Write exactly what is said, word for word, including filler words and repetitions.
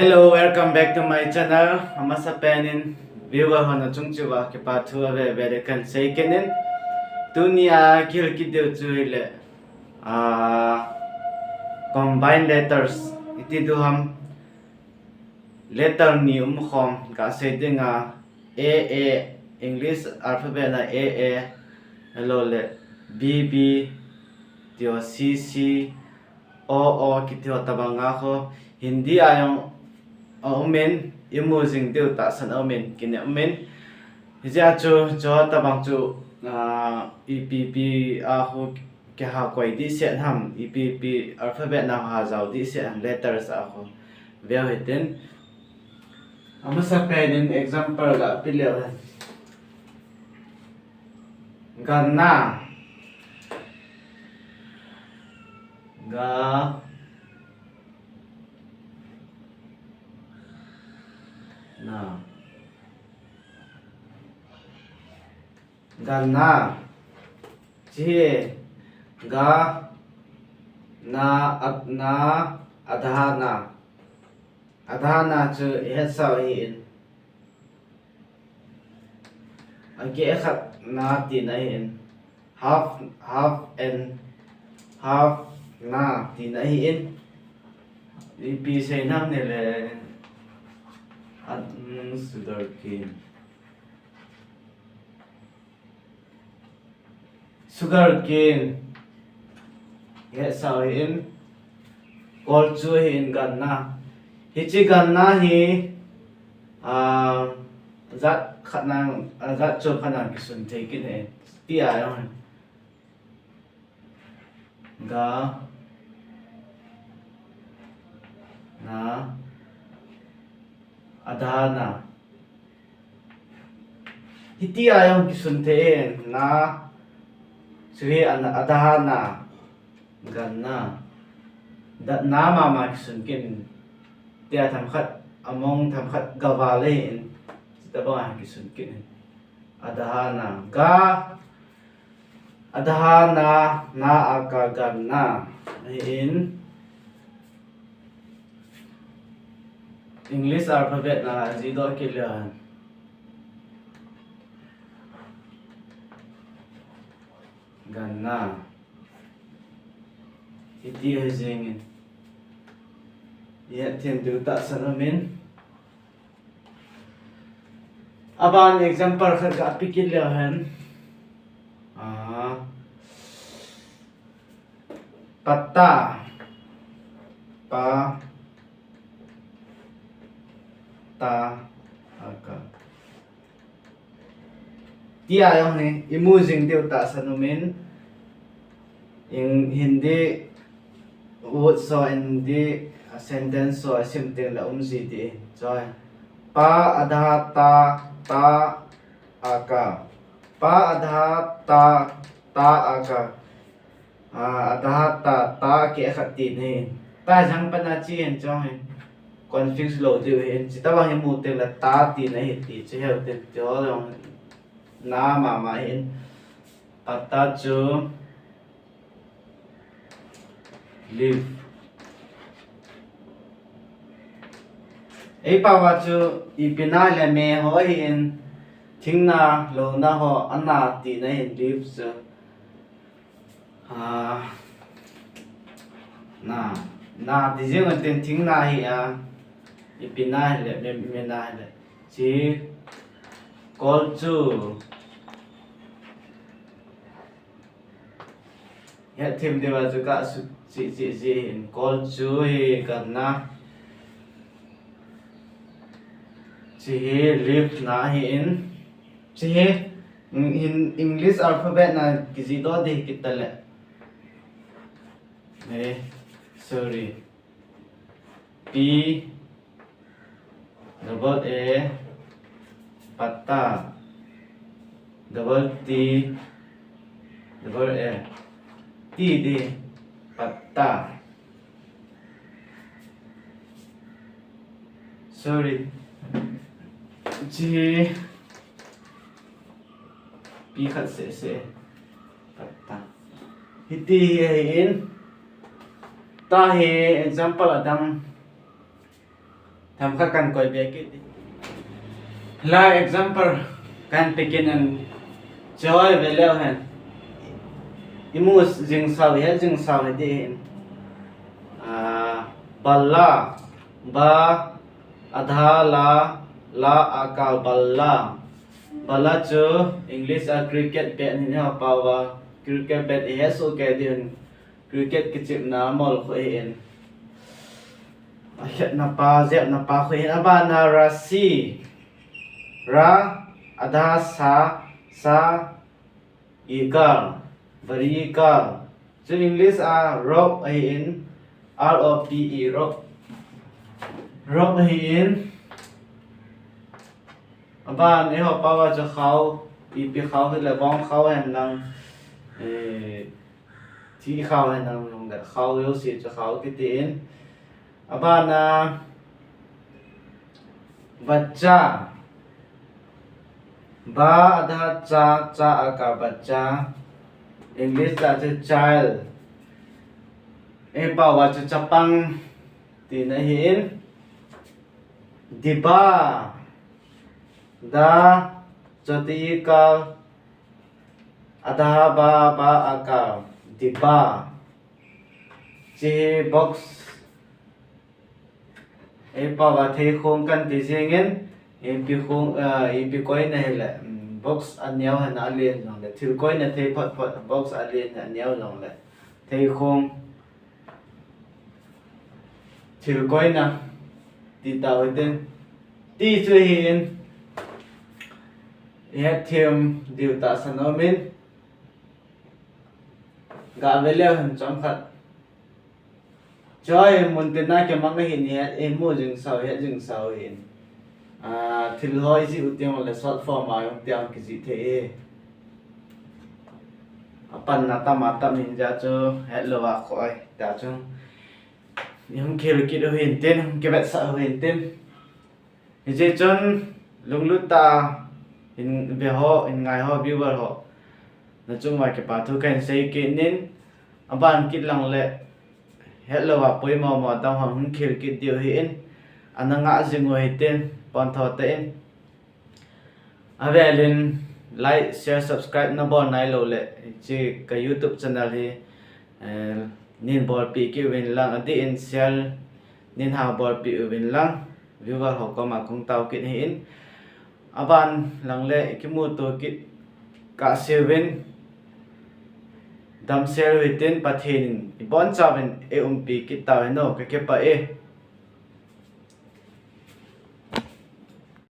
Hello, welcome back to my channel. Amasapen in viewer ho nachung cheh uva kipa thu ave ave le kahin sei kit in. Tunia kihil kit diu chu ahile, ah, combined letters iti diu ham, letter ni umkhom kasei dinga, A A, English alphabet na A A, ahilou le B B, tia C C, O O, kiti ho tobang a khu, Hindi a jong aumin, imu jing diu tahsan aumin, kinep umin. Hijeh a chu, chu tobang chu, ah, ipi ipi a khu, kihakoi dehset ham, ipi ipi alphabet na hajao dehset ham, letters a khu. Veu hitin. Amasapen in example ga pe leu hen. Ganna. Ga. Na. Ganna. Hiche. Ga. Na, at, na, adha na. Adha na chu ihetsau ahin. Akeh khat na tina ahin. Half, half and half na tina ahin. Ipi sei nam nile. At, mm, sugar cane. Sugar cane. Ihetsau ahin. Kolchu ahin ganna. Hiche ganna hi, ah, jat khat na, ah, jat chom khat na kisun thei kit e. Tia jong. Ga. Na. Adha na. Hitia jong kisun thei e, na, chuhi an, adha na, ganna. Datna mama kisun kit in. Tia themkhat, among themkhat ga val ahin. Chuti banga kisun kit in. Adha na. Ga. Adha na, na a ka ganna. Ahin. English alphabet na jihdoh kit leu hen. Ganna. Hiti hi jing in. Ihet them diu tahsan aumin. Aban example khat ga pe kit leu hen. Ah. Patta. Pa. Ta. Aka. Tia jong hi, imu jing diu tahsan aumin. In Hindi, word so Hindi, sentence so sim teng le um ji di. Choi. Pa adha ta, ta aka. Pa adha ta, ta aka. Ah, adha ta, ta akeh khat tina ahin. Ta jang pana chi hen chong hen. Confuse lou diu ahin. Chuti bang hi mu teng le ta tina ahi ti chu heu teng ti ho jong na mama ahin. Patta chu leaf. Ei pao a chu ipi na le me ho ahin, thing na, lou na ho, ana tina ahin leaf chu. Ah, na, na ti jing uvin tin thing na hi a, ipi na hile, me, me na hile. Chi, kolchu. Het them diu a chu ka su, chi, chi, chi hin kolchu hi ganna. Chi hi leaf na ahin. Chi hi, in, in English alphabet na kijihdoh ding kit tale. Eh, sorry. P, double A, patta, double T, double A, T D, patta. Sorry. Chi. P khat seh seh. Patta. Hiti hi ahin. Ta hi example adam. Themkhat kan koi be kit. Lai example kan pe kit in, choi ve leu hen. Imu jing sao, ihet jing sao hi ding ahin. Ah, balla, ba, adha la, la aka balla. Balla chu English a cricket bat ahin, eiho pao a cricket bat ihet soh kei ding ahin. Cricket kichepna mol khu ahin. Akhetna pa, jepna pa khu ahin. Abana rasi. Ra, adha sa, sa, ikar, bari ikar. Chu English a rope ahin, R O P E, rope. Rope ahin. Aban eiho pao a chu khao, ipi khao hile, bong khao hen lang, eh, thi khao hen lang, jong le khao jouse chu khao kiti in. Abana bachcha. Ba adha cha, cha aka bachcha. English a chu child. Ei pao a chu chapang tina ahin. Diba. Da, choti ikar, adha ba, ba aka, diba. Chi box. Ei pao a theikhong kan ti jing in, ipi khong, ah, ipi koina hile, mm, box aneo hen alen jong le, thil koina thei phot phot, box alen aneo jong le, theikhong, thil koina, ti tau hitin, ti chu ahin, ihet them diu tahsan aum in, ga ve leu hen chomkhat. Choi, mun tina kimang ahin, ihet, imu jing sao, ihet jing sao ahin. Ah, thil ho ijih u teng le short form a jong teng kijih thei e. Apanna tam atam ahin, hijeh chun het lou a koi, hijeh chun. Ihung khel kit u hintin, hung kivetsah u hintin. Hijeh chun lunglut tah a hin ve ho, hin ngai ho, viewer ho, nachung uva kipa thu kahin sei kit in, aban kit lang le, het lou a poimo mo dang ho hung khel kit diu ahin, ana ngah jing u hitin, pon tho tah in. Avel in like, share, subscribe nabol nailou le, hiche ka YouTube channel hi, eh, nin bolpeh kit uvin lang, adih in share nin ha bolpeh uvin lang, viewer ho koma kong tao kit ahin. Aban lang le kimuto kit kahse uvin, damsel u hitin, Pathen in ibonchauvin eiumpi kit tau hen o, kakipah e.